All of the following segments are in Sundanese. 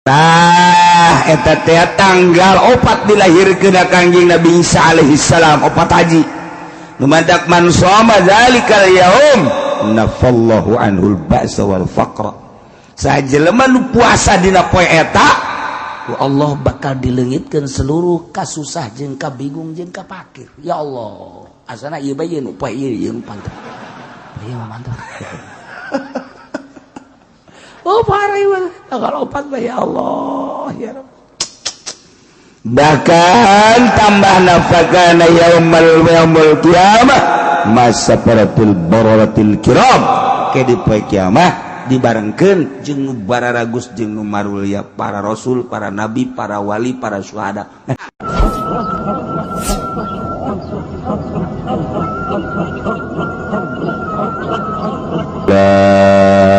Tah eta teh tanggal 4 dilahirkeun Kangjeng Nabi Isa alaihi salam, 4 haji. Nu matak man shoma zalikal yaum nafallahu anhul ba'sa wal faqra. Sajelema nu puasa dina poe eta ku Allah bakal dileungitkeun seluruh kasusah jeung kabingung jeung kapakir. Ya Allah, asana ieu bae nu poe ieu ieu pantang. Ieu mah mantap. Oh parah ieu tanggal 4 bae ya Allah ya Rabb. Bahkan tambah nafakana yaumul yaumul qiyamah masaparatil bararatil kiram ke di poe kiamah dibarengkeun jeung nu bararagus jeung nu marulia para rasul, para nabi, para wali, para syuhada.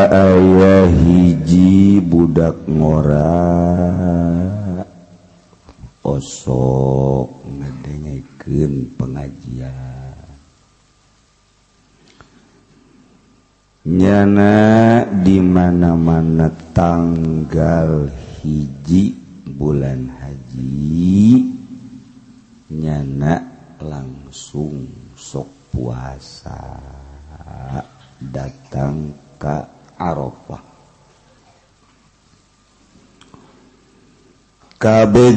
Aya hiji budak ngora osok ngadengekeun pengajian nyana di mana-mana tanggal 1 bulan haji nyana langsung sok puasa datang ke Arafah. Kabejakeun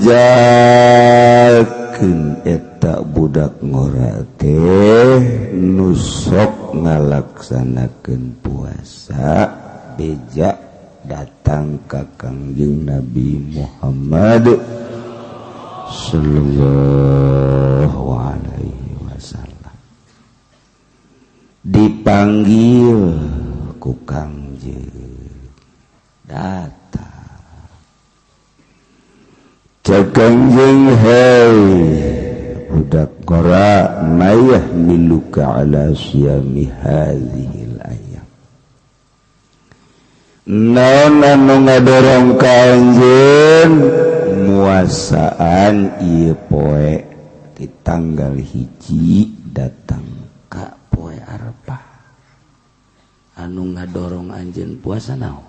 eta budak ngora teh nu sok ngalaksanakeun puasa beja datang ka Kangjeng Nabi Muhammad sallallahu alaihi wasallam. Dipanggil ku Kangjeng, datang. Cek Kangjeng, hei budak ngora, mayah miluka ala siyami hadhil ayam. Naon anu ngadorong ka anjeun muasaan ieu poe di tanggal 1 datang ka poe Arafah. Anu ngadorong anjeun puasa naon?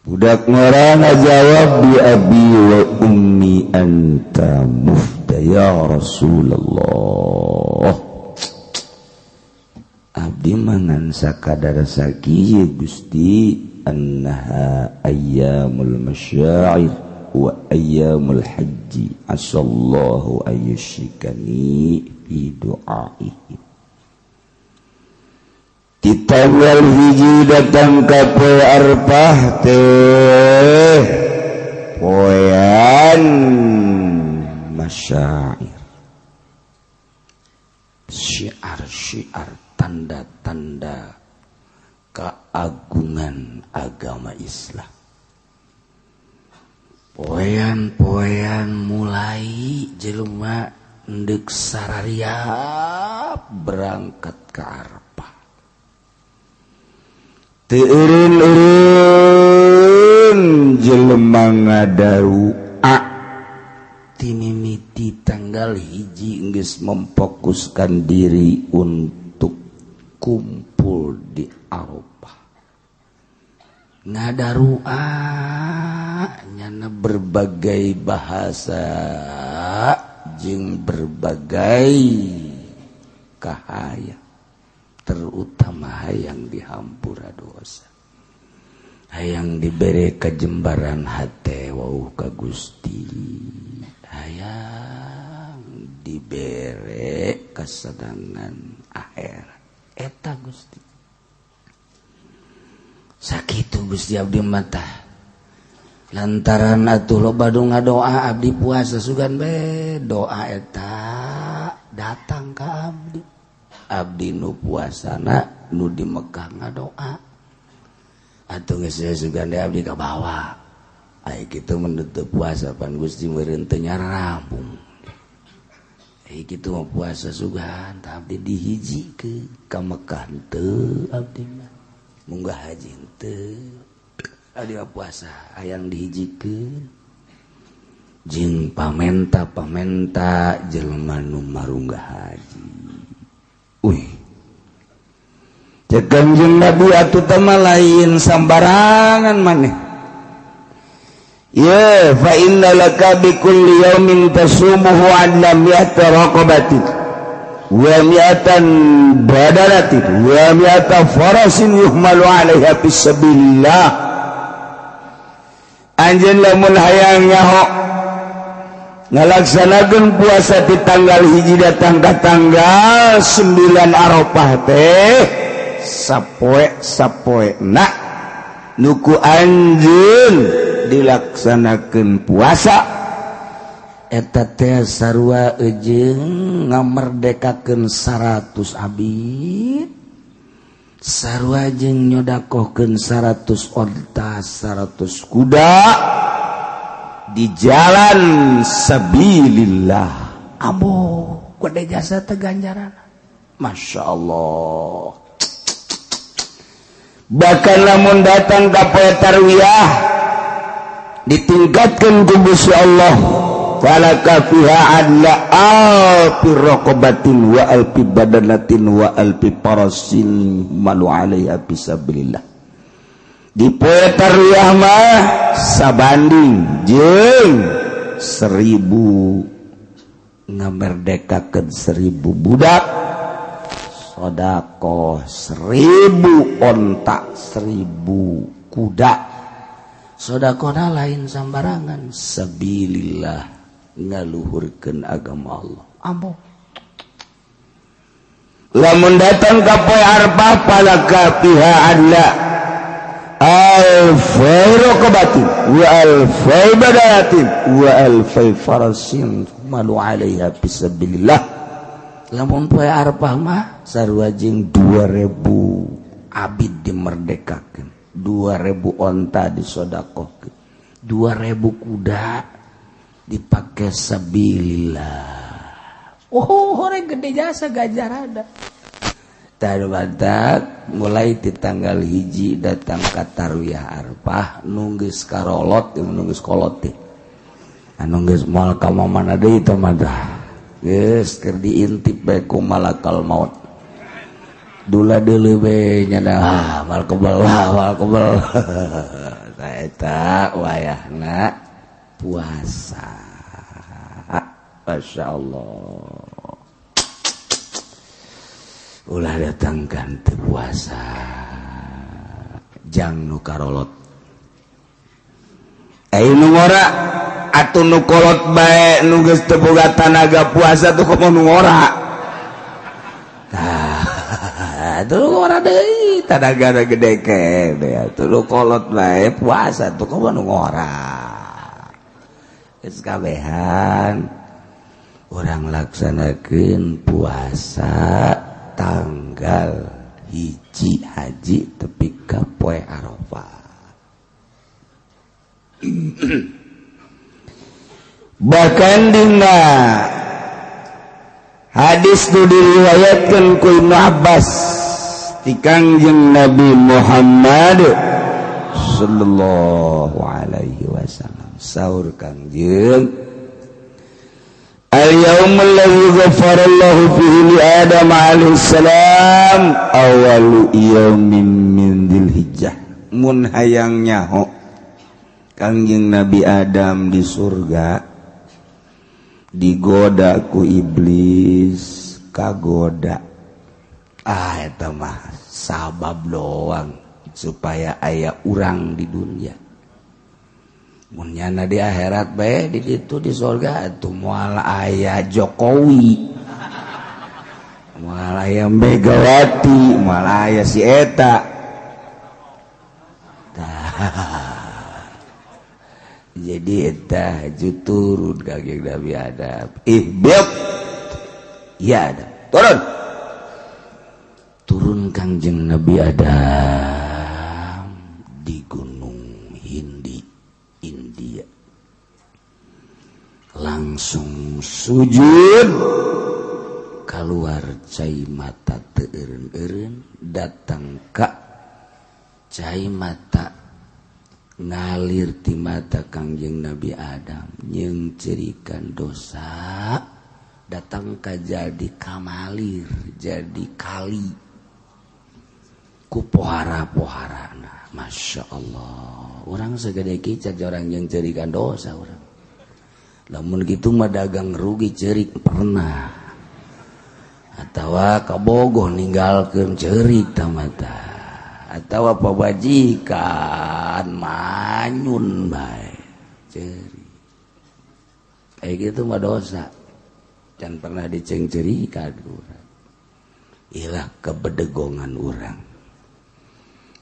Budak ngora ngajawab, bi abi wa ummi anta mufda ya Rasulullah. Abdi mangan sakadar sakieu Gusti, annaha ayyamul masyair wa ayyamul haji asallahu ayyushikani fi du'aihi. Di tanggal 1 datang ka poe Arafah teh poean masyair, syiar-syiar tanda-tanda keagungan agama Islam. Poean-poean mulai jelema ndek sarariap berangkat ke Arafah. Teu eureun-eureun jelema ngadarua timimiti tanggal 1 geus memfokuskan diri untuk kumpul di Arafah. Ngadarua nyana berbagai bahasa jeung berbagai kahaya, terutama hayang dihampura dosa, hayang dibere kajembaran hate wau ka Gusti, hayang dibere kesenangan akhirat. Eta Gusti sakitu Gusti abdi mata lantaran atuh loba nu ngadoa abdi puasa sugan be doa eta datang ka abdi. Abdi nu puasana nu di Mekah ngadoa atuh geus sugan de abdi ka bawa. Ai kitu menutup puasa pan Gusti meureun teu nyarampung. Ai kitu mah puasa sugan tah abdi dihijikeun ka Mekah teu abdi mah munggah haji teu. Abdi mah puasa hayang dihijikeun jeung pamenta-pamenta jelema nu marunggah haji. Uih. Cek Kangjeng Nabi atuh teh mah lain sambarangan maneh. Ya fa inna laka bi kulli yaumin tasumuhu adla mi'ata raqabatin wa mi'atan badalatin wa mi'ata farasin yuhmalu 'alaiha fi sabilillah. Anjeun lamun hayang nyaho ngalaksanakeun puasa di tanggal 1 datang ka tanggal 9 Arafah teh sapoe sapoe na nuku anjeun dilaksanakeun puasa eta teh sarua jeung ngamerdekakeun 100 abid, sarua jeung nyodakohkeun 100 onta, 100 kuda di jalan sabilillah. Ambo gede jasa teh ganjaran, Masya Allah. Bahkan lamun datang ka poe tarwiyah ditingkatkan ku Gusti Allah, falaka fiha adla alfi raqabatin wa alfi badanatin wa alfi parasin malu alaiha fisabilillah. Di poe tarwiyah mah sabanding jeung 1000 ngamerdekakeun 1000 budak, sodakoh 1000 onta, 1000 kuda. Sodakohna lain sambarangan, sabilillah, ngaluhurkeun agama Allah. Ambo lamun datang ka poe Arafah falaka fiha adla alfai raqabatin wa alfai badalatin wa alfai farasin malu alaiha fisabilillah. Lamun poe Arafah mah sarua jeung 2000 abid dimerdekakeun, 2000 onta disodakohkeun, 2000 kuda dipake sabilillah. Oh, horeng gede jasa ganjaranna. Tadu batak mulai di tanggal 1 datang ka tarwiyah Arafah nunggeus karolot, nunggeus kolot teh. Anu geus moal ka mana deui teh mah dah. Geus keur diintip bae ku malakal maut. Dula deuleu we nya dah, mal kebel, mal kebel. Tah eta wayahna puasa. Masya Allah. Ulah datangkan teu puasa jang nu karolot. Ai nu ngora atuh nu kolot bae nu geus teu boga tanaga puasa tuh komo nu ngora. Tah, atuh nu ngora deui tanagana gede kene atuh nu kolot bae puasa tuh komo nu ngora. Geus kabehan urang laksanakeun puasa tanggal 1 haji tepi ka poe Arafah. Bahkan dina hadis nu diriwayatkeun ku Ibnu Abbas ti Kangjeng Nabi Muhammad sallallahu alaihi wasallam, saur Kangjeng, al-yaumul ladzi ghafarallahu fihi li Adam alaihi salam awalu yaumin min Dzulhijjah. Mun hayang nyaho Kangjeng Nabi Adam di surga digoda ku iblis, kagoda. Ah eta mah sabab doang supaya aya urang di dunia. Mun nyana di akhirat bae di ditu di surga atuh moal aya Jokowi, moal aya Megawati, moal aya si eta. Tah. Jadi eta ju turun Kangjeng Nabi Adam. Ihbit ya Adam, turun. Turun Kangjeng Nabi Adam di Gunung Hindi, India. Langsung sujud, keluar cai mata teu eureun-eureun, datang ka cai mata ngalir ti mata Kangjeng Nabi Adam nyengcerikan dosa, datang ka jadi kamalir, jadi kali. Ku pohara-poharana. Masya Allah. Urang segede kicat orang yang cerikan dosa urang. Lamun gitu mah dagang rugi cerik pernah. Atawa kabogoh ninggalkeun cerik tamata. Atawa pabajikan manyun bae cerik. Kayak gitu mah dosa. Jangan pernah dicengcerikan urang. Ilah kebedegongan urang.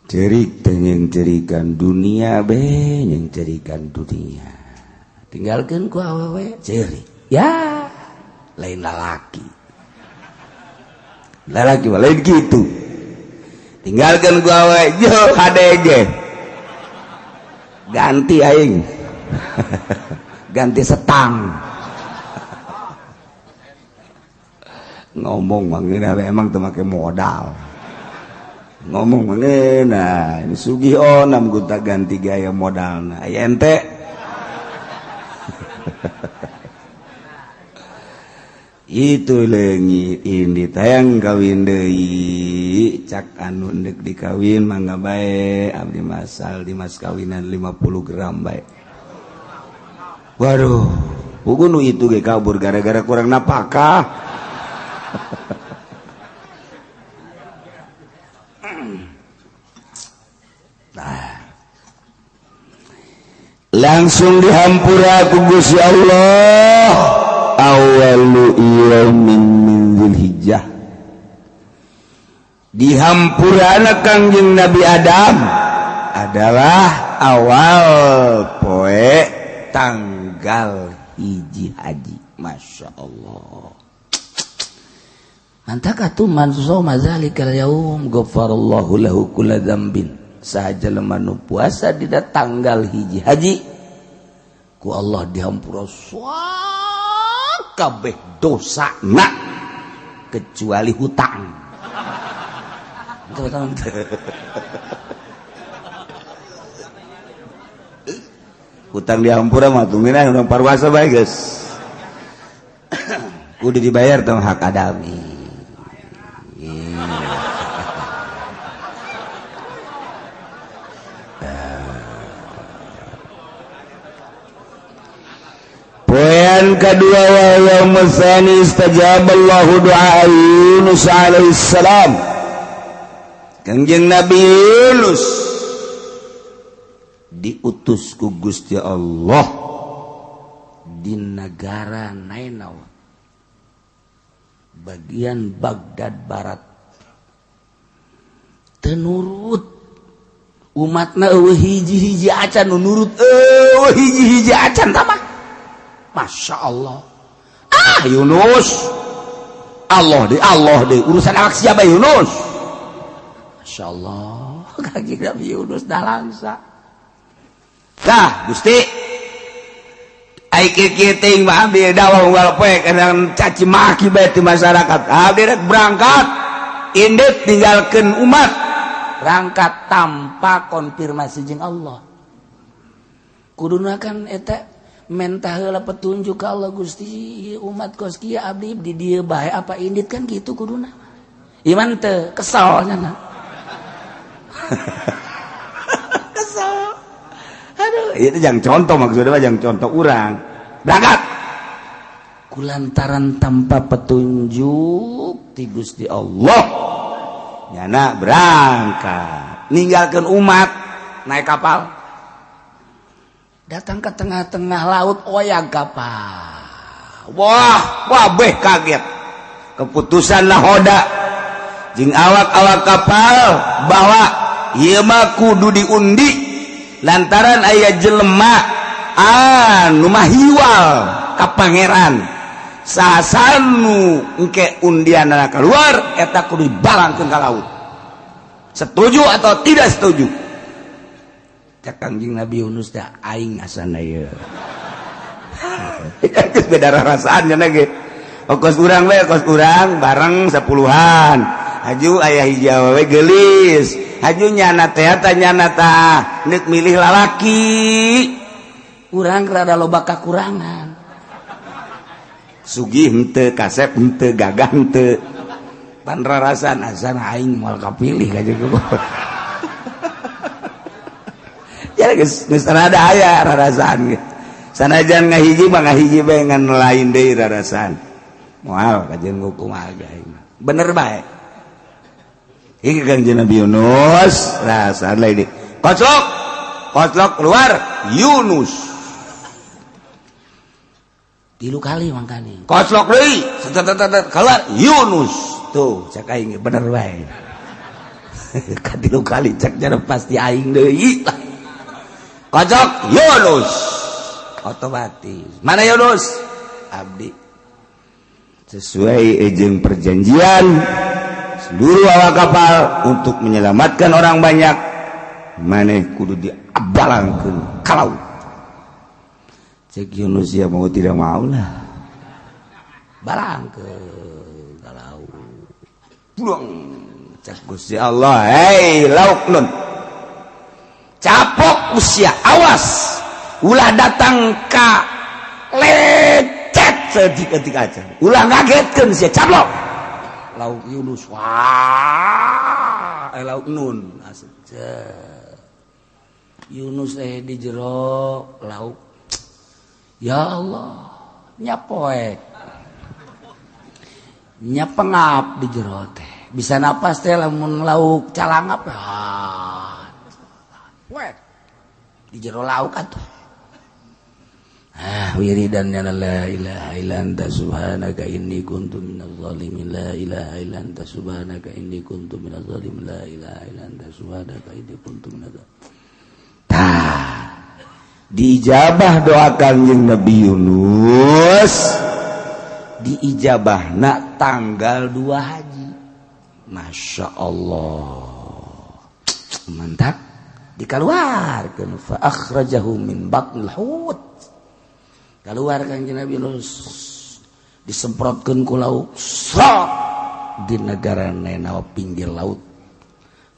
Cerik teh nyengcerikan dunia be nyengcerikan dunia. Tinggalkeun ku awewe cerik. Ya, lain lalaki. Lalaki mah lain gitu. Tinggalkeun ku awewe yo HDG. Ganti aing. Ganti setang. Ngomong mangeuna emang teu make modal. Ngomong mengenai ini sugih onam gonta ganti gaya modalna aya ente. Itu leungit ini tayang kawin deui cak anu endek dikawin mangga bae abdi masal di mas kawinan 50 gram bae. Waduh, puguh nu itu ge kabur gara-gara kurang napakah. Langsung dihampura ku Gusti Allah awalu yaumin min Dzulhijjah. Dihampurana Kangjeng Nabi Adam adalah awal poe tanggal hiji haji. Masya Allah. Mantaka tu man soma zalikal yaum ghafarallahu lahu kulla dzambin. Sahaja jelema nu puasa dina tanggal hiji haji ku Allah dihampura kabeh dosana kecuali hutang. Hutang dihampura mah tungguin urang parwasa bae geus. Kudu dibayar tong hak adami. Poean kedua wa yaumul tsani istajaballahu du'a Yunus alaihissalam. Kangjeng Nabi Yunus diutus ku Gusti Allah di negara Nainawa bagian Baghdad Barat. Teu nurut umatna eueuh hiji-hiji acan nu nurut eueuh hiji-hiji acan tamah. Masya Allah. Ah Yunus, Allah deh urusan awak siapa Yunus. Masya Allah, kaki Nabi Yunus dah langsa. Dah Gusti, ai kieu teuing mah abdi dakwah unggal poe kadang caci maki bae ti masyarakat. Abdi rek berangkat, indit ninggalkeun umat, berangkat tanpa konfirmasi jeung Allah. Kuduna kan eta mentah heula petunjuk ka Allah Gusti umat kos kieu abdi di dieu bae apa indit kan gitu kuduna. Iman teu kesel nya. Kesel. Aduh, itu jangan contoh maksudnya jangan contoh urang. Berangkat. Kulantaran tanpa petunjuk ti Gusti Allah. Nyana berangkat, ninggalkeun umat naik kapal. Datang ke tengah-tengah laut oyag kapal. Wah, wabeh kaget. Keputusan nahoda jeung awak-awak kapal bahwa ieu mah kudu diundi lantaran aya jelema anu mahiwal ka pangeran. Sasanu engke undianana keluar eta kudu dibalangkeun ka laut. Setuju atau tidak setuju? Cak Kangjeng Nabi Yunus dah aing asana ieu. Geus beda rasaan nya ge. Kos urang we, kos urang bareng sepuluhan. Haju aya hiji awewe geulis. Haju nyana teh ta nyana tah neuk milih lalaki. Urang rada loba kakurangan. Sugih henteu, kasep henteu, gagah henteu. Pan rarasan asana aing moal kapilih ka jeung. Ya geus geus rada aya rarasaan ge. Sanajan ngahiji mah ngahiji bae ngan lain deui rarasaan. Moal kajeun kumaha ge aing. Bener bae. Iki Kangjeng Nabi Yunus, rasaan lain deui. Koclok. Koclok keluar Yunus. Tilu kali mangkane. Koclok deui, keluar Yunus. Tuh, cek aing bener bae. Katilu kali cek jare pasti aing deui. Kocok Yunus. Otomatis. Mana Yunus? Abdi. Sesuai jeung perjanjian seluruh awak kapal untuk menyelamatkan orang banyak, maneh kudu diabalangkeun ka laut. Cek Yunus ya mau tidak mau lah. Balangkeun ka laut. Buang cek Gusti Allah, hei lauk nun. Capok usia, awas ulah datang ka lecet sedik-edik aja. Ulah ngagetkeun sia caplok. Lauk Yunus wah, lauk nun asik. Yunus di jero lauk. Ya Allah, nyapoek. Nyapengap di jero teh. Bisa napas teh lamun lauk calangap. Ah. Wek. Di jero lauk atuh. Ah, wiridan ya la ilaha illa anta subhanaka inni kuntu minaz zalimin, la ilaha illa anta subhanaka inni kuntu minaz zalimin, la ilaha illa anta subhanaka inni kuntu minaz zalimin. Tah, diijabah doa Kangjeng Nabi Yunus, diijabahna tanggal 2 haji. Masya Allah, mantap. Dikeluarkan fa akhrajahu min batnil hut. Keluar Kangjeng Nabi Yunus, disemprotkeun ku laut, srot di negara Nainawa pinggir laut.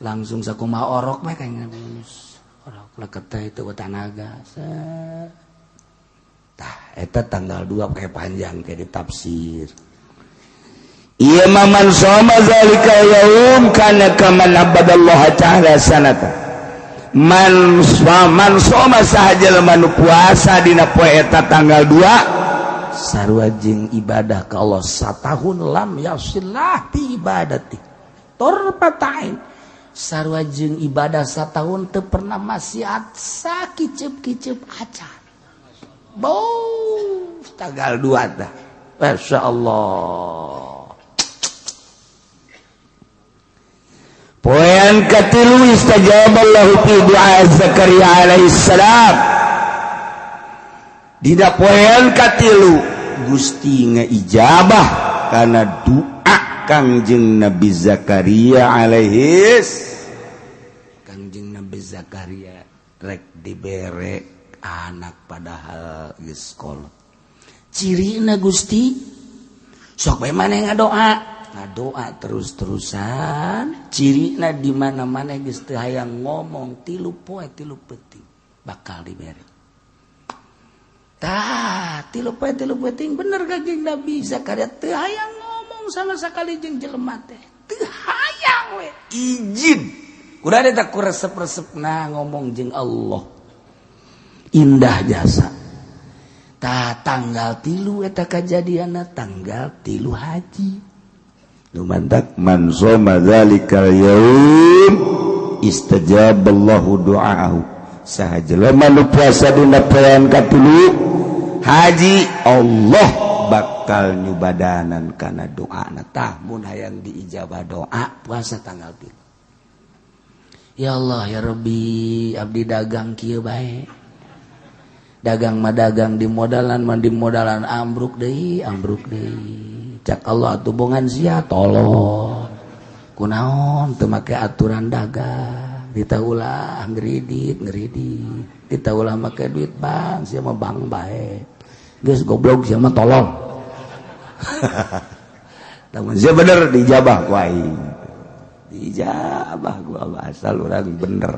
Langsung sakumaha orok bae Kangjeng Nabi Yunus. Orok leket teh itu tanaga. Tah eta tanggal 2 kayak panjang kayak ditafsir. Iya man shoma zalika yaum kana kaman abadallaha ta'ala sanata. Man soma saha jelema nu puasa dina poe eta tanggal 2 sarua jeung ibadah ka Allah satahun lam yasillah bi ibadati torpatain sarua jeung ibadah satahun teu pernah maksiat sakiceup-kiceup acan. Bau tanggal 2 tah. Masya Allah. Poin katilu istajaballahu fi du'a Zakaria alaihissalam. Dina poin katilu Gusti ngaijabah kana doa Kangjeng Nabi Zakaria alaihis. Kangjeng Nabi Zakaria rek dibere anak padahal geus kolot. Cirina Gusti sok bae maneh ngadoa. Ngadoa terus-terusan, cirina di mana-mana geus teu hayang ngomong 3 poe 3 peuting bakal dibere. Tah, 3 poe 3 peuting bener Kangjeng Nabi Zakaria teu hayang ngomong sama sekali jeung jelema teh. Teu hayang we izin. Kudu eta ku resep-resepna ngomong jeung Allah. Indah jasa. Tah tanggal 3 eta kajadianna tanggal 3 haji. Lumantak man shoma dzalikal yaum istajaballahu du'aahu. Saha jelema nu puasa dina poean katilu haji Allah bakal nyubadanan kana doana. Tah mun hayang diijabah doa puasa tanggal 3. Ya Allah ya Rabbi, abdi dagang kieu bae. Dagang mah dagang di modalan mah di modalan ambruk deui, ambruk deui. Cak Allah atuh bongan sia tolong. Kunaon teu make aturan dagang, ditaulah ngeridit, ngeridit. Ditaulah make duit bank, sia mah bank bae. Geus goblok sia mah tolong. Lamun sia bener dijabah ku aing. Dijabah ku Allah asal urang bener.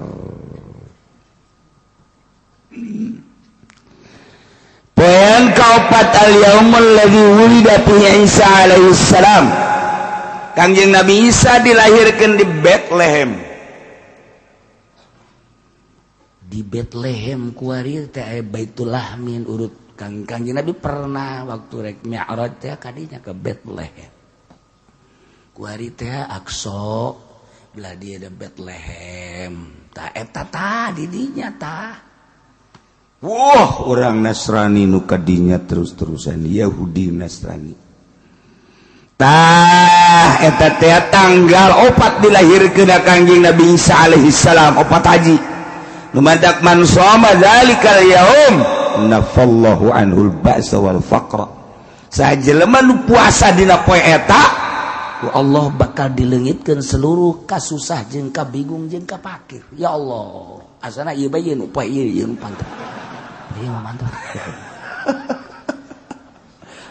Poin kaopat al-yaumul ladzi wulida fihi Isa alaihi salam. Kangjeng Nabi Isa dilahirkan di Bethlehem. Di Bethlehem kuari teh aya Baitul Lahmin urut Kangjeng Nabi pernah waktu rek Mi'raj teh kadinya ke Bethlehem. Kuari teh Aqsa belah dia ada Bethlehem. Tah eta tah di dinya tah. Wah, orang Nasrani nu kadinya terus-terusan Yahudi Nasrani. Tah eta teh tanggal 4 dilahirkeun Kangjeng Nabi Isa alaihi salam, 4 haji. Nu mantak man shoma dzalikal yaum nafallahu anhul ba'sa wal faqra. Sajelema nu puasa dina poe eta ku Allah bakal dileungitkeun seluruh kasusah jeung kabingung jeung kapakir. Ya Allah, asana ieu bae nu poe ieu ieu pantang. Ieu mah mantap.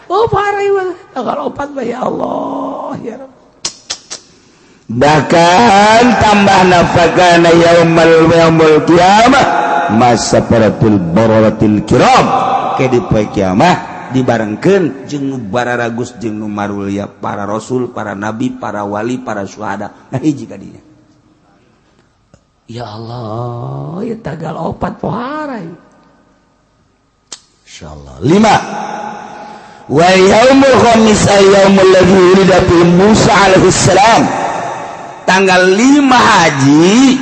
Oh parah ieu tanggal 4 bae ya Allah ya Rabb. Bahkan tambah nafakana yaumul qiyamah masaparatul bararatil kiram ke di poe kiamah dibarengkeun jeung nu bararagus jeung nu marulia para rasul, para nabi, para wali, para syuhada. Nah hiji ka dinya. Ya Allah, ieu tanggal 4 pohara. Insyaallah. 5 wa yaumul khamis yaumul ladzi wulida fi Musa alaihi salam. Tanggal 5 haji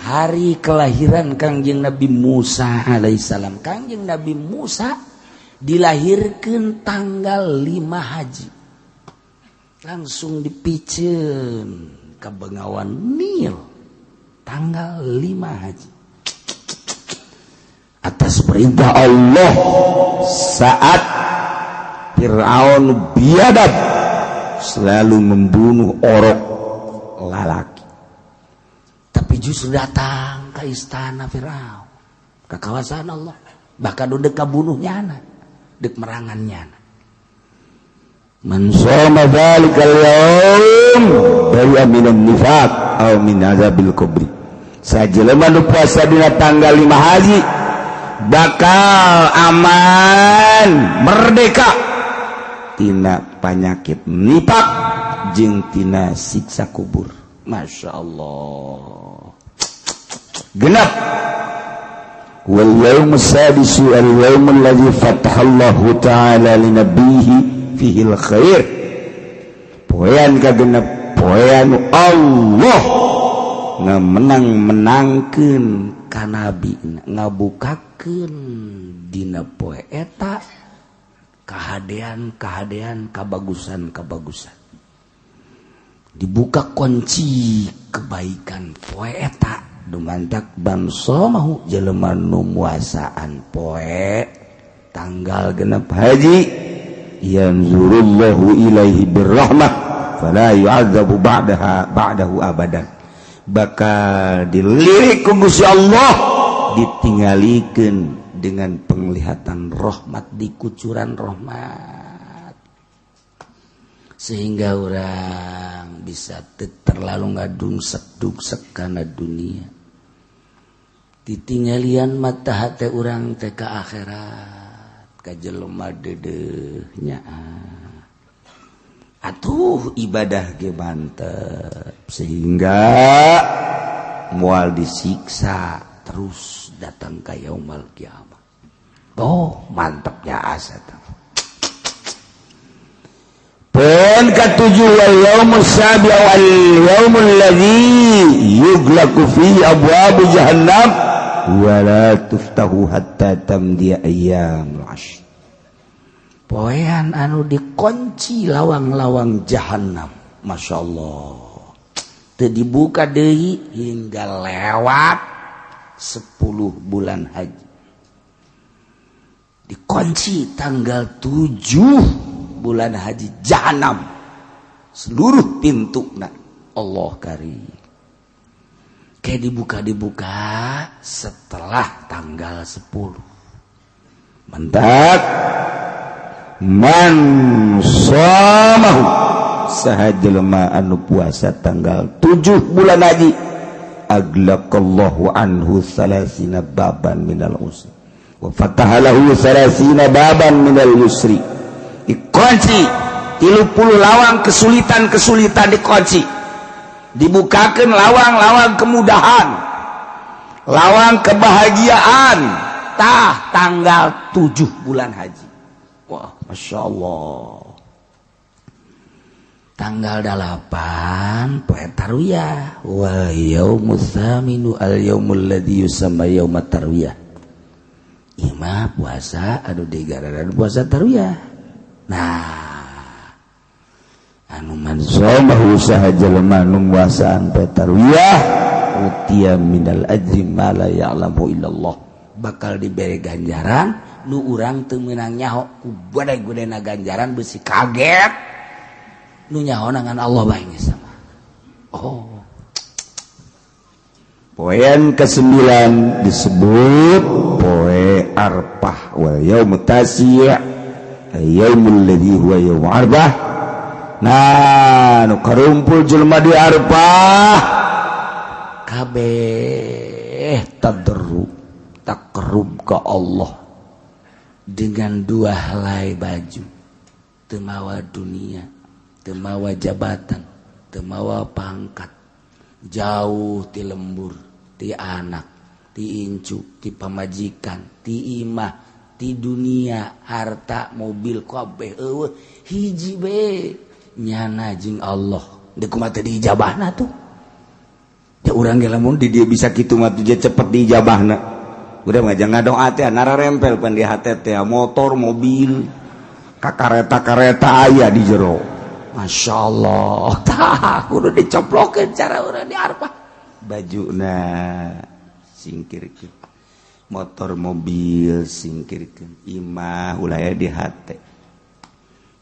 hari kelahiran Kangjeng Nabi Musa alaihissalam. Kangjeng Nabi Musa dilahirkan tanggal 5 haji. Langsung dipiceun ke Bengawan Nil tanggal 5 haji. Atas perintah Allah saat Fir'aun biadab selalu membunuh orok lalaki, tapi justru datang ke istana Fir'aun, ke kawasan Allah, bahkan dek kabunuh nyana, dek merangan nyana. Man shoma dzalikal yaum bari'a minan nifaq aw min azabil qabri. Sajelema nu puasa dina tanggal 5 haji bakal aman merdeka tina penyakit nifak jeung tina siksa kubur. Masya Allah. Genap. Wal yaumus sadisu al yaumul ladzi fatahallahu ta'ala li nabiyhi fihi al khair. Poean kagenep poean Allah ngamenang-menangkeun ka nabi, ngabukakeun dina poe eta kahadean-kahadean, kabagusan-kabagusan. Dibuka kunci kebaikan poe eta dumantak bangsa mau jelema nu muasaan poe tanggal 6 haji yanzurullahu ilaihi birrahmah fala yu'adzabu ba'daha ba'dahu abadan. Bakal dilirik ku Gusti Allah, ditinggalikeun dengan penglihatan rahmat, dikucuran rahmat, sehingga orang bisa terlalu ngadungsek-dungsek karena dunia. Ditinggalian mata hati orang teh ka akhirat, ka jelema deudeuhnya. Atuh ibadah ge mantep sehingga moal disiksa terus datang ka yaumul kiamah. Oh, mantepnya asa teh. Poin ketujuh wal yaumus sabi wal yaumul ladzi yughlaqu fihi abwabu jahannam wa la tuftahu hatta tamdiya ayyamul ashr. Poean anu dikunci lawang-lawang jahannam. Masya Allah. Teu dibuka deui hingga lewat 10 bulan haji. Dikunci tanggal 7 bulan haji jahanam seluruh pintu nah Allah karim kayak dibuka-dibuka setelah tanggal 10. Mentak man shamahu saha jelema anu puasa tanggal 7 bulan haji aglaqallahu anhu salasina baban minal usri wa fatahalahu salasina baban minal yusri. Dikunci 30 lawang kesulitan-kesulitan dikunci, dibukakan lawang-lawang kemudahan, lawang kebahagiaan. Tah, tanggal 7 bulan haji. Wah, Masya Allah. Tanggal 8 poe tarwiyah. Wa yaumus tsaminu al yaumul ladzi yusamma yaumat tarwiyah. Ima puasa anu digararan puasa tarwiyah. Nah, anu man shomahu, saha jelema nu muasaan poe tarwiyah, utiya minal ajri ma la ya'lamu illallah, bakal diberi ganjaran nu urang teu meunang nyaho. Ku gede-gedena ganjaran, besi kaget nu nyaho ngan Allah bae sama. Oh. Poin ke-9 disebut poe Arfah. Wa yaumut tasi' yaumul ladzi huwa yaum Arfah. Nah, nu karumpul jelema di Arfah kabeh tadarru, takarrub ke Allah dengan dua helai baju, teu mawa dunia, teu mawa jabatan, teu mawa pangkat, jauh ti lembur, ti anak, ti incu, ti pamajikan, ti imah, ti dunia, harta, mobil, kabeh euweuh. Hiji be, nyana jeung Allah. Deuk kumaha teh diijabahna tuh? Ya, urang ge lamun di dia bisa kitu mah tuh cepet diijabahna. Udah mah jangan ngadoa teh nararempel pan di hate teh motor, mobil, ka kareta-kareta aya di jero. Masya Allah. Tah, kudu dicoplokeun cara urang di Arfah. Bajuna singkirkeun, motor mobil singkirkeun, imah ulah di hate,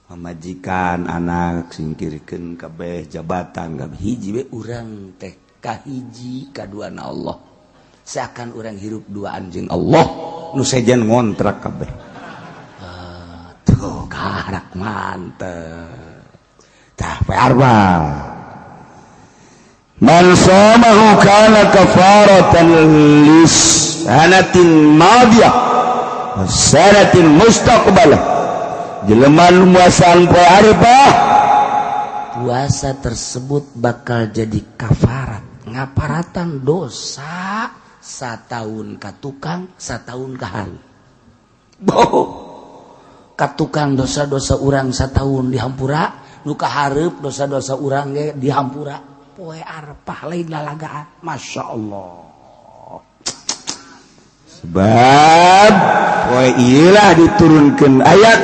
pamajikan, anak singkirkeun kabeh, jabatan kabeh. Hiji we, urang teh kahiji kaduana Allah, seakan urang hirup duaan jeung Allah. Nu sejen ngontrak kabeh. Tuh karak mantep. Tah, poe Arfah, man shamahu kana kafaratan lis sanatin madiyah wa sanatin mustaqbalah. Jelema nu muasaan poe Arfah, puasa tersebut bakal jadi kafarat, ngaparatan dosa satahun ka tukang, satahun ka hari. Boh, ka tukang dosa-dosa urang satahun dihampura, nu kahareup dosa-dosa urang ge dihampura. Poe Arfah lain lalagaan. Masya Allah. Sebab poe ieu diturunkan ayat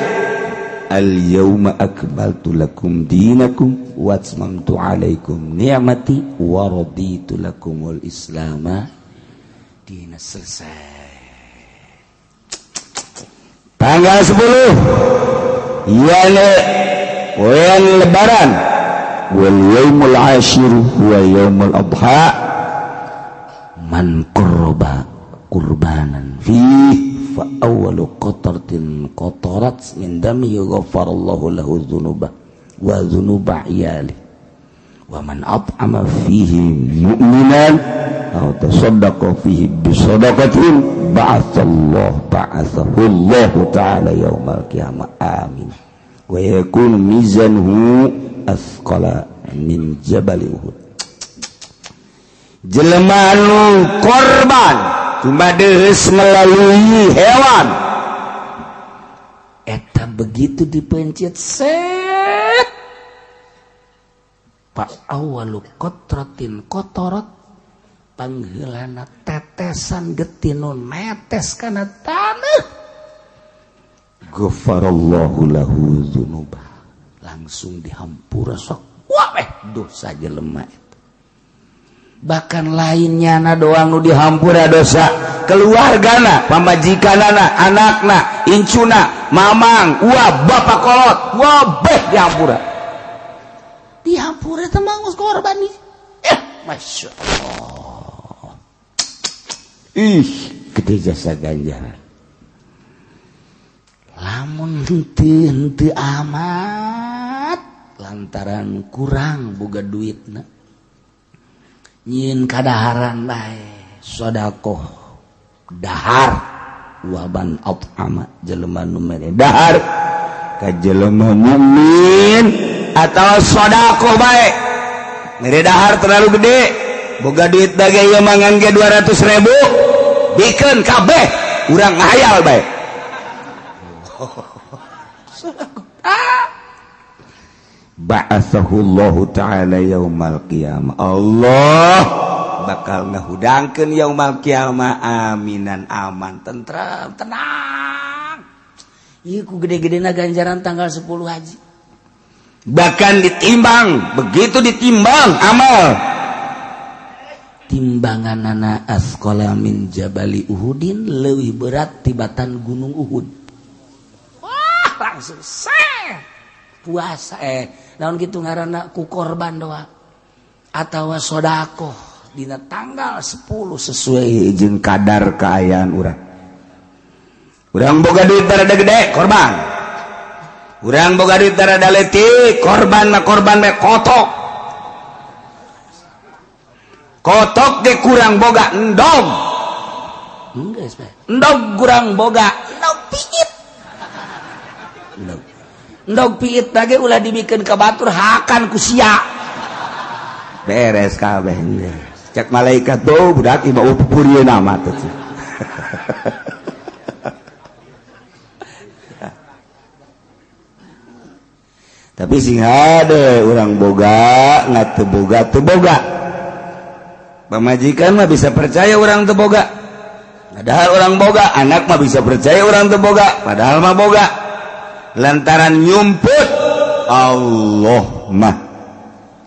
al yauma akmaltu lakum dinakum wa atmamtu alaikum ni'mati wa raditu lakumul islama dina. Selesai. Tanggal 10 yani poean Lebaran. Wal yaumul ashir huwa yaumul adha. Man qurba qurbanan fihi fa awwalu qatratin qatarat min damihi ghafarallahu lahu dzunuba wa dzunuba iyali, wa man at'ama fihi mu'minan aw tasaddaqa fihi bisadaqatin ba'athallahu ba'athahu Allah ta'ala yaumal qiyamah. Amin. Wa yakunu mizanuhu athqala min jabal Uhud. Jelema anu korban tumadeus melalui hewan, eta begitu dipencet set, fa awwalu qatratin qatarat, pangheulana tetesan getih nu netes kana taneuh, ghafarallahu lahu dzunubah, langsung dihampura sok wabeh dosa jelema eta. Bahkan lainnya na doang nu dihampura dosa, keluargana, pamajikanana, anakna, incuna, mamang, uwa, bapak kolot, wabeh dihampura. Dihampura teh mah geus korban nih. Masya Allah. Ih, gede jasa ganjaran. Lamun henteu henteu amat lantaran kurang boga duitna, nyieun kadaharan bae, sodakoh dahar. Waman at'ama, jelema nu mere dahar, ka jelema mukmin atau sedekah bae. Mere dahar terlalu gede, boga duit dage ieu mangan ge 200.000, bikeun kabeh urang ngahayal bae. Ba'athahullahu ta'ala yaumal qiyamah. Allah bakal ngahudangkeun yaumal qiyamah aminan aman, tentram, tenang. Ieu ku gede-gedena ganjaran tanggal 10 haji. Bahkan ditimbang, begitu ditimbang amal. Timbanganana asqala min jabali Uhudin leuwih berat tibatan gunung Uhud. Wah, langsung seh. Puasa naon kitu ngaranna ku korban doa atawa sedekah dina tanggal 10 sesuai jeung kadar kaayaan urang. Urang boga duit rada gede, korban. Urang boga duit rada leutik, korban mah korban bae kotok. Kotok ge kurang boga endog. Geus bae. Endog kurang boga, endog piit. Endog. Endog piit lagi ulah dibikeun ka batur hakan ku sia. Beres kabeh. Cek malaikat tuh budak ieu mah pupurieun amat teh. Tapi sing hade urang boga nggak teu boga teu boga. Pamajikan mah bisa percaya urang teu boga. Padahal urang boga, anak mah bisa percaya urang teu boga, padahal mah boga. Lantaran nyumput Allah mah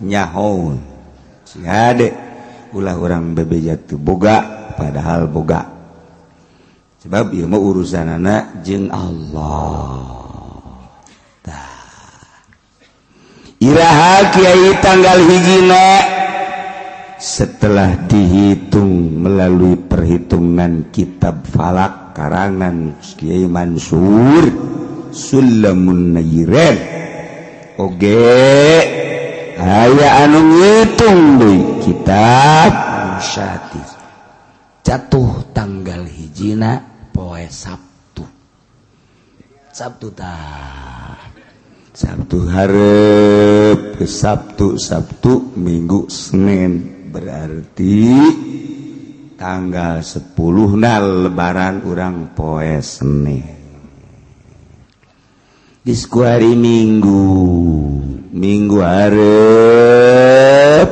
nyahoun. Sing hade ulah urang bebeja teu boga padahal boga. Sebab ieu mah urusanana jeung Allah. Iraha kiai tanggal hijina setelah dihitung melalui perhitungan kitab falak karangan Kiai Mansur Sulamun Nairen. Oge aya anu ngitung deui kitab Syatir jatuh tanggal hijina poe Sabtu. Sabtu tah Sabtu hareup Sabtu Sabtu Minggu Senin berarti tanggal 10 na lebaran urang poe Senin. Geus ku hari Minggu, Minggu hareup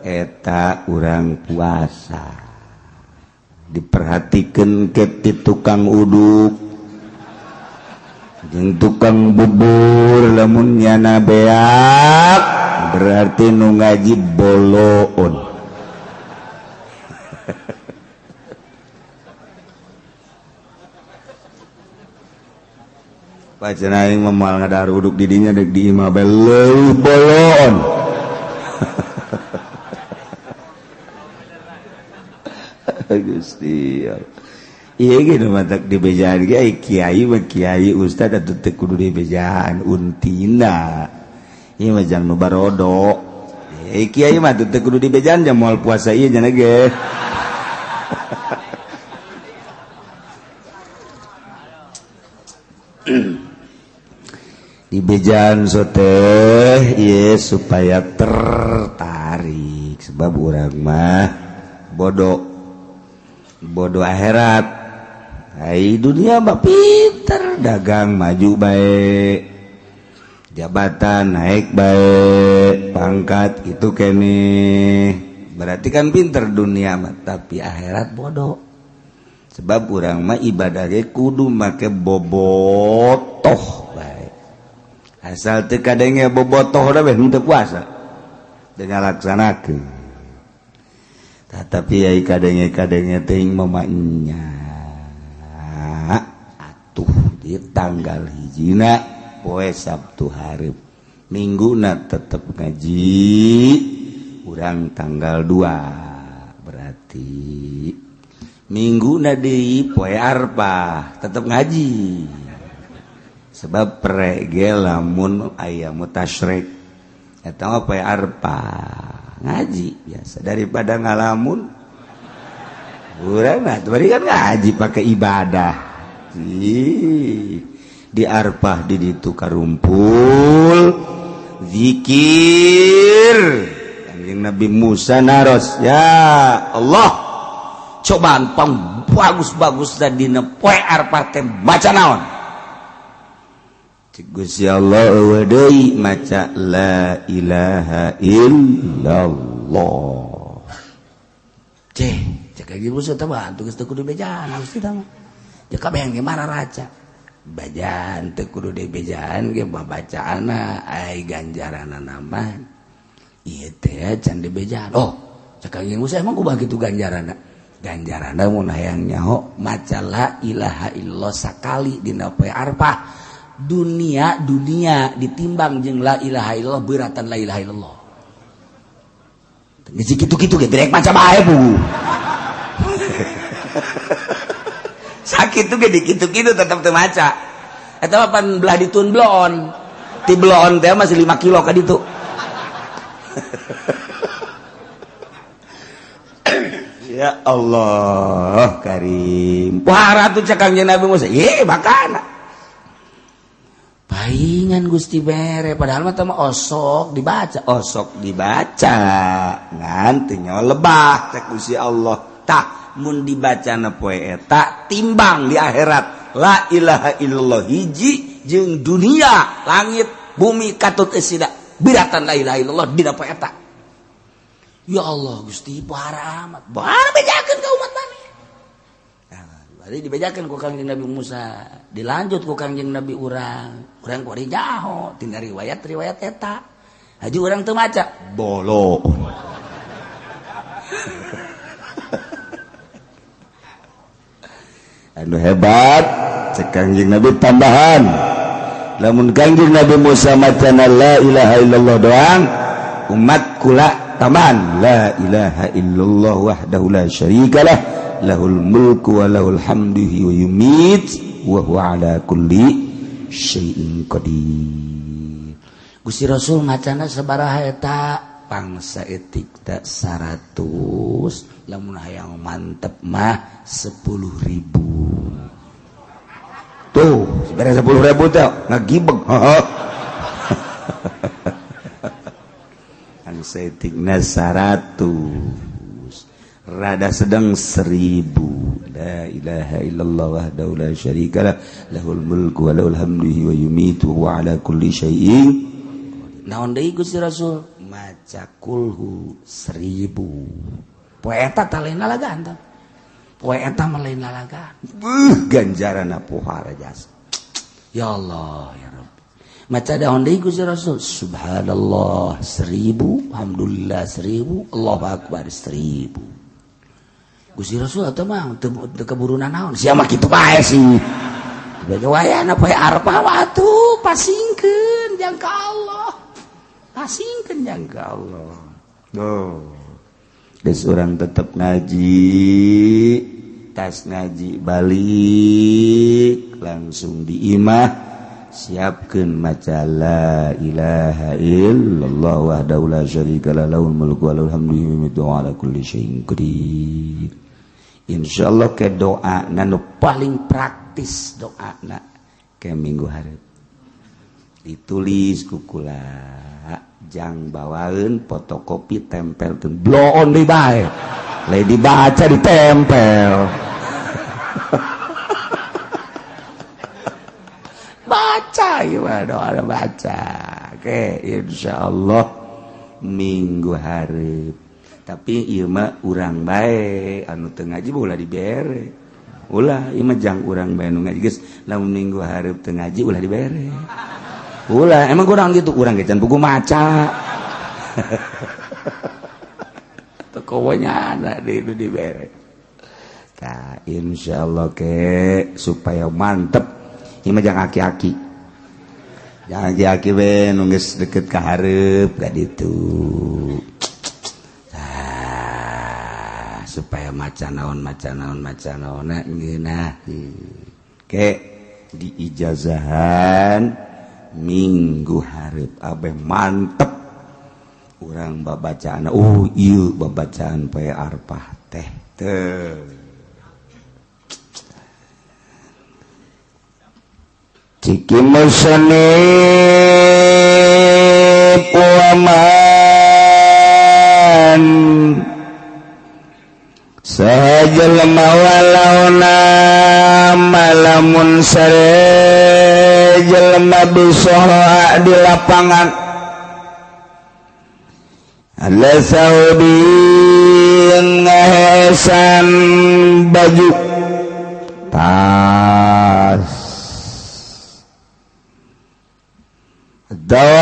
eta urang puasa. Diperhatikeun ke ti tukang uduk jeung tukang bubur lamun nyana beak berarti nu ngaji boloon. Pacenah aing mah moal ngadahar uduk di dinya deuk di imah bae leuwih boloon. Gusti iya gitu matak dibejaan ge kiai mah kiai ustad atuh teu kudu dibejaan untina. Ieu mah jang nu barodo. Kiai mah teu kudu dibejaan jang moal puasa ieu nya ge. Dibejaan soteh ieu supaya tertarik sebab urang mah bodoh. Bodoh akhirat. Hai dunia mah pinter dagang maju baik, jabatan naik baik, pangkat itu kene. Berarti kan pinter dunia mah, tapi akhirat bodoh. Sebab urang mah ibadahnya kudu make bobotoh baik. Asal teu kadenge bobotoh da beh henteu puasa. Teu ngalaksanakeun. Tetapi ai kadenge-kadenge teuing mamanya. Atuh di tanggal hijina poe Sabtu hareup. Mingguna tetep ngaji urang tanggal 2 berarti mingguna deui poe Arpah tetep ngaji. Sebab prege lamun aya mutasyrik eta mah poe Arpah. Ngaji biasa daripada ngalamun urang mah tadi kan ngaji pakai ibadah. Ih, Di Arfah di ditu karumpul zikir. Kanjeng Nabi Musa naros, ya Allah, cobaan pang bagus-bagus dina poe Arfah teh maca naon? Cik Gusti Allah eueuh deui maca la ilaha illallah. Ceh, cek lagi Musa teh mah geus teu kudu bejaan Gusti teh mah. Ya kabeh ge mararaca. Bejaan teu kudu dibejaan ge babacaanna ai ganjaranna mah ieu teh can dibejaan. Oh, cek lagi Musa emang kumaha kitu ganjaranna? Ganjaranna mun hayang nyaho maca la ilaha illallah sakali dina poe Arfah. Dunia ditimbang jeung la ilaha illallah beratan la ilaha illallah. Geus kitu-kitu ge direk maca bae bu. Sakitu ge dikitu-kitu tetep teu maca. Eta mah pan belah ditun bloon. Ti bloon teh masih 5 kilo ka ditu. Ya Allah Karim. Pohara tuh cek Kangjeng Nabi Musa. Ye makana. Paingan Gusti bere padahal mah teh osok dibaca, osok dibaca ngan teu lebah cek Gusti Allah. Tah mun dibacana poe eta timbang di akhirat la ilaha illallah hiji jeung dunia langit bumi katut eusida biratan la ilaha illallah dina poe eta. Ya Allah Gusti pohara amat. Pohara bejakeun ka umat maneh. Berarti dibejakeun ku Kangjeng Nabi Musa, dilanjut ku Kangjeng Nabi urang. Urang kuari jaho tina riwayat-riwayat eta. Haji urang teu maca bolo. Anu hebat cek Kangjeng Nabi tambahan. Lamun Kangjeng Nabi Musa macana la ilaha illallah doang, umat kula tambahan la ilaha illallah wahdahu la syarikalah lahul mulku wa lahul hamdu wa yumit wa huwa ala kulli syai'in qadir. Gusti Rasul macana sabaraha eta? Pangsa etik tak 100, lamun hayang mantep mah 10.000. Tuh, sebenarnya 10.000 teh ngagibeg. Pangsa etikna 100. Rada sedang 1000. La ilaha illallah wahdahu la syarikalah lahul mulku wa lahul hamdu wa yumitu wa ala kulli syai'in. Naon deui Gusti Rasul? Maca kulhu 1000. Poe eta tah lain lalagaan tah. Poe eta mah lain lalagaan. Beuh ganjaranna pohara jasa. Ya Allah ya Rabbi. Maca daun deui Gusti Rasul, subhanallah 1000, alhamdulillah 1000, Allahu akbar 1000. Gusti Rasul atau mah teu keburunan naon sia mah kitu bae sih. Bege wayahna poe Arfah atuh pasingkeun jang ka Allah. Pasingkeun jang ka Allah. Tuh. Geus urang tetep ngaji, tas ngaji balik langsung di imah siapkeun maca la ilaha illallah wahdahu la syarika lah lahul mulku wa lahul hamdu wa ala kulli syai'in qadir. Insyaallah ke doa nu paling praktis doa na ke minggu hareup ditulis ku kula jang bawaeun fotokopi tempelkeun bloon deui bae lain dibaca ditempel. Baca ieu mah doa baca. Oke, insyaallah minggu hareup. Tapi ieu mah urang bae anu teu ngaji ulah dibere. Ulah ieu mah jang urang bae nu ngaji geus lamun minggu hareup teu ngaji ulah dibere. Ulah emang kurang gitu urang ge can buku maca. Teu kowonya ada di itu dibere. Tah insyaallah ke supaya mantep ieu mah jang aki-aki. Jang aki-aki we nu geus deket ka hareup ka ditu. Supaya maca naon maca naon maca naon ngeunah ke diijazahan minggu hareup abeh mantep urang babacaan. Oh ieu babacaan poe Arfah teh teu. Ciki musonib waman sahaja lemah walauna malamun sare jelema bisoha di lapangan ala saudi ngahesan baju tas dawa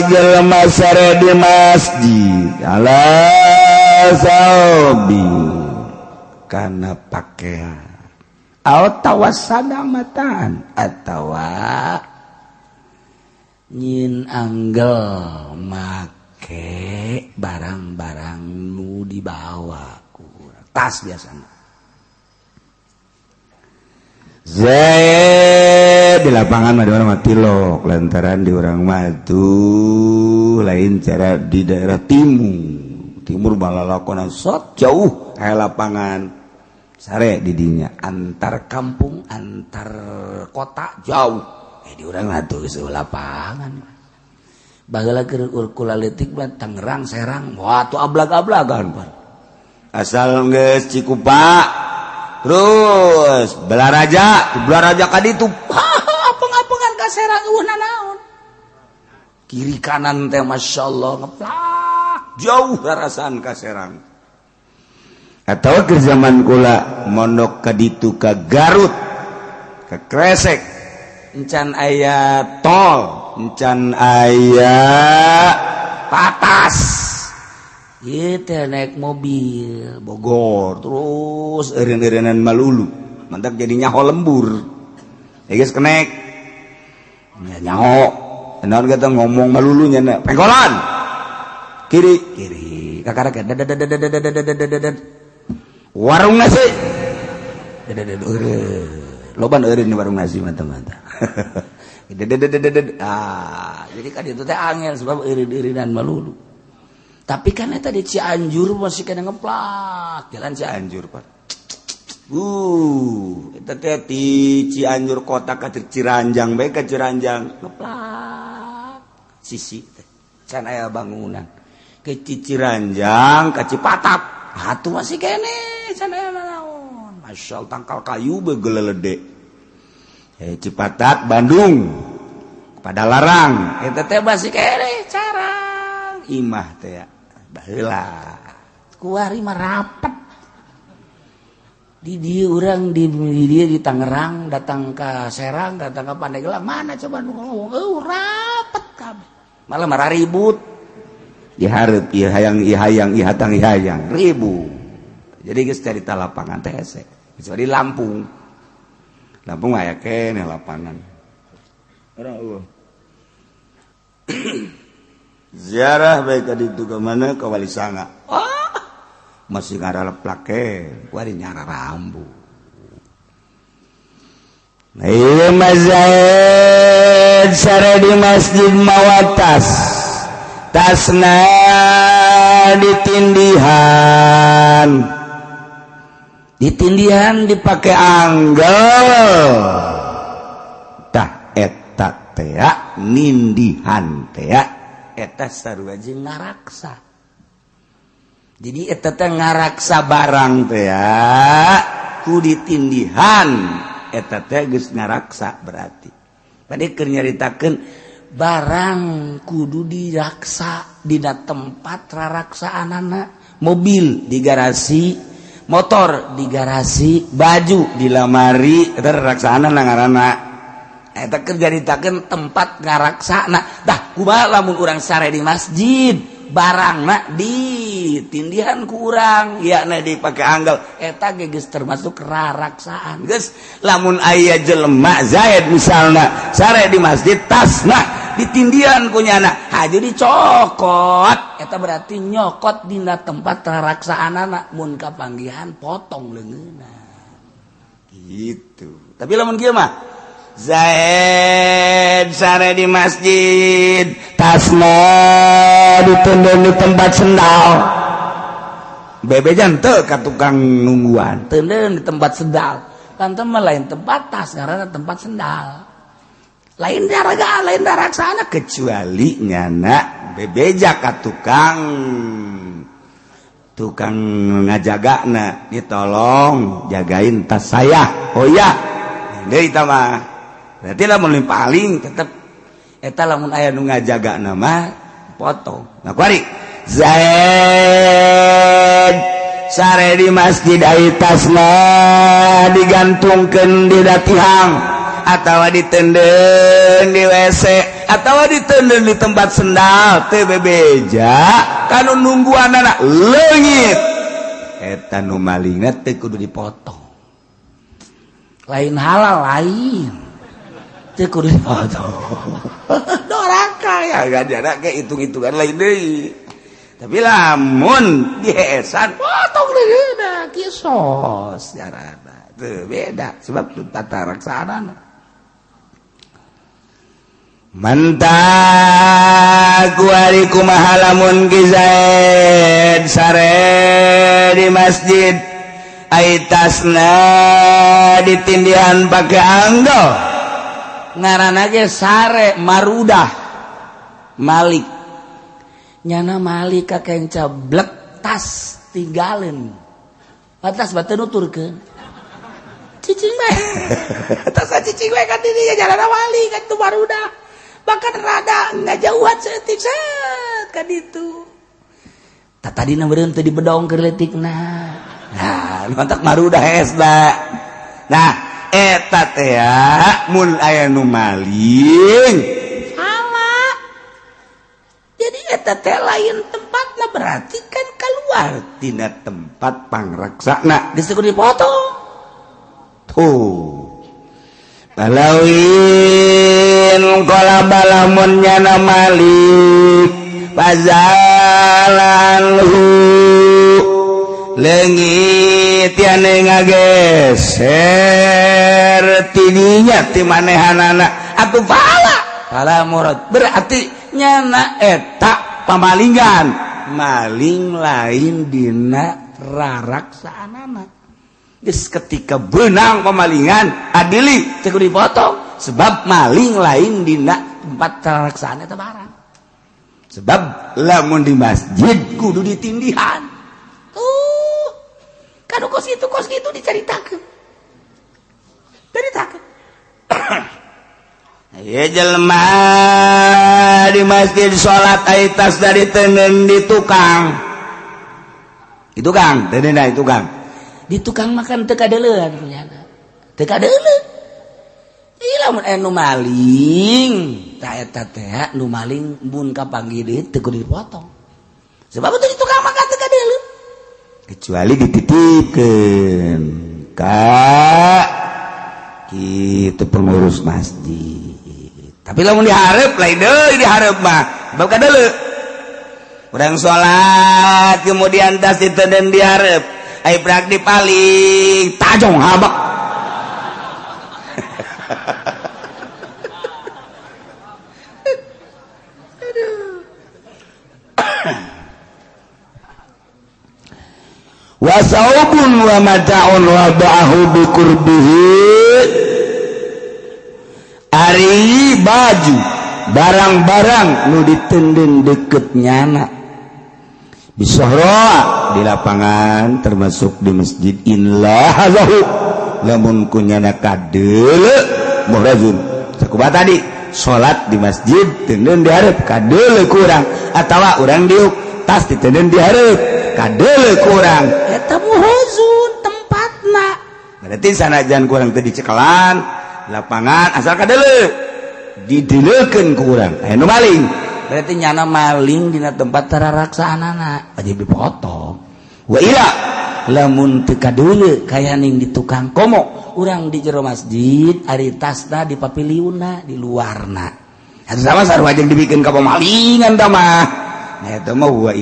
jelema sare di masjid ala saobi kana pakaian atawa sadamatan atawa nyin anggel make barang-barang nu dibawa ku tas biasana. Zaid di lapangan mah di orang mah tilok lantaran di orang mah tuh lain cara di daerah timur balalakonan sok jauh kayak lapangan sare di dinya antar kampung antar kota jauh di orang mah tuh geus lapangan baheula keur kula leutik mah Tangerang Serang wah tuh ablag-ablagan pan asal geus Cikupa terus Belaraja ka ditu apeng-apengan ka Serang eueuh nanaon kiri kanan teh masyaallah ngeplak jauh rarasaan ka Serang atau ke zaman kula mondok ka ditu ka Garut ka Kresek encan aya tol encan aya patas ieu teh naik mobil Bogor terus eureun-eureunan malulu mantak jadi nyaho lembur geus kenek nyaho naon kata ngomong malulu nya pengkolan kiri kiri kakarek warung nasi loban eureun warung nasi mata-mata ah jadi kan itu teh angel sebab eureun-eureunan malulu. Tapi kan eta di Cianjur masih kena ngeplak jalan Cianjur Pak. Eta teh di Cianjur kota ka Ciranjang bae ka Ciranjang ngeplak sisi teh can aya bangunan ke Ciranjang ka Cipatap atuh masih kene can aya naon masyaallah tangkal kayu begelelede Cipatat Bandung pada larang eta teh masih kene carang imah teh baheula kuari mah rapet di dieu urang di dieu di Tangerang datang ka Serang datang ka Pandeglang mana coba nu ngomong eueuh rapet kabeh malah marah ribut dihareup ieu hayang ieu hayang ieu hatang ieu hayang ribut jadi geus carita lapangan teh hese kecuali Lampung Lampung aya keneh lapangan orang eueuh ziarah baik ka ditu ka mana ka Wali Sanga ah masih ngaraleplak ke kuari nyara rambu nah ieu mah Zaid sare di masjid mawa tas tasna ditindihan ditindihan dipake anggel tah eta teh nindihan teh eta sarua jeung ngaraksa. Jadi eta teh ngaraksa barang teh ku ditindihan eta teh geus ngaraksa berarti. Tadi keur nyaritakeun barang kudu diraksa dina tempat raraksaanana, mobil di garasi, motor di garasi, baju di lamari eta raraksaanana ngaranna. Eta keur nyaritakeun tempat ngaraksana. Tah kumaha lamun urang sare di masjid, barangna ditindihan ku urang, yakna dipake anggel eta ge geus termasuk raraksaan. Geus lamun aya jelema Zaid misalna sare di masjid tasna ditindihan ku nyana haju dicokot, eta berarti nyokot dina tempat raraksaanana, mun kapanggihan potong leungeunna. Gitu. Tapi lamun kieu mah Zaid sare di masjid tasna ditundun di tempat sendal bebejan teu ka tukang nungguan tundun di tempat sendal Lantaran mah lain tempat tas karena tempat sendal. Lain daraga, lain daraksana kecuali nyana bebeja ka tukang tukang ngajagana, ditolong jagain tas saya. Oh iya, deui tah mah. Berarti lamun paling tetep eta lamun aya nu ngajagana mah potong. Nah kuari Zaid sare di masjid ai tasna digantungkeun di datihang atawa ditenden di WC atawa ditenden di tempat sendal teu bebeja kanu nungguanana leungit eta nu malingna teu kudu dipotong. Lain halal lain teu kudu dipotong. Doraka ya gajana ke hitung-hitungan lain deui. Tapi lamun diheesan potong deui da kisos carana teu beda sebab tata raksana. Mantap kuari kumaha lamun Ki Zaid sare di masjid ai tasna ditindihan pake anggel ngaranna ge sare marudah Malik nyana Malik ka kenca blek tas tinggalin batas batu nuturkeun cicing bae tas cicing bae ka dinya jalan wali kan tu marudah bahkan rada ngajauhan seetik set ka ditu tah tadina meureun teu dibedong keur leutikna. Nah mantak marudah hesna. Nah eta teh mun aya nu maling salah. Jadi eta teh lain tempatna berarti kan keluar tina tempat pangraksana geus kudu dipotong tuh. Balawin qala balamun nyana malik pazalanhu leungit yane ngageser tidinya ti manehanana atuh pala pala murad berarti nyana eta pamalingan maling lain dina raraksaanana. Geus ketika benang pemalingan adili teu kudu dipotong sebab maling lain dina tempat raraksana eta barang. Sebab lamun di masjid kudu ditindihan tuh kanu kos kitu dicaritakeun caritakeun. Ieu jelema di masjid salat ai tas dari tenen di tukang. Di tukang, tenen di tukang. Di tukang makan teu kadeuleun kunyana. Teu kadeuleun. Ieu lamun aya nu maling, tah eta teh nu maling mun kapanggih deui teu kudu dipotong. Sebab teu di tukang makan teu kadeuleun. Kecuali dititipkeun ka kitu pengurus masjid. Tapi lamun dihareup lain deui dihareup mah, sebab kadeuleu. Urang salat kemudian tas ditenden dihareup. Ai prak dipaling tajong habak. Wa saubun wa mata'un wa ba'ahu bi qurbihi. Ari baju barang-barang nu ditenden deket nyana bisohroa di lapangan termasuk di masjid inlah hazahu lamun kunyana kadeule muhrazun sakumaha tadi salat di masjid tenden dihareup kadeule kurang atawa urang diuk tas ditenden dihareup kadeule kurang eta muhrazun tempatna berarti sanajan kurang teu dicekelan lapangan asal kadeule dideulekeun ku urang aya nu maling berarti nyana maling dina tempat tararaksaanana wajib dipotong. Wa ila lamun teu kadeule kayaning di tukang komo urang di jero masjid ari tasna di papiliunna di luarna sama sarua jeung dibikeun ka pamalingan tah mah. Nah eta mah wa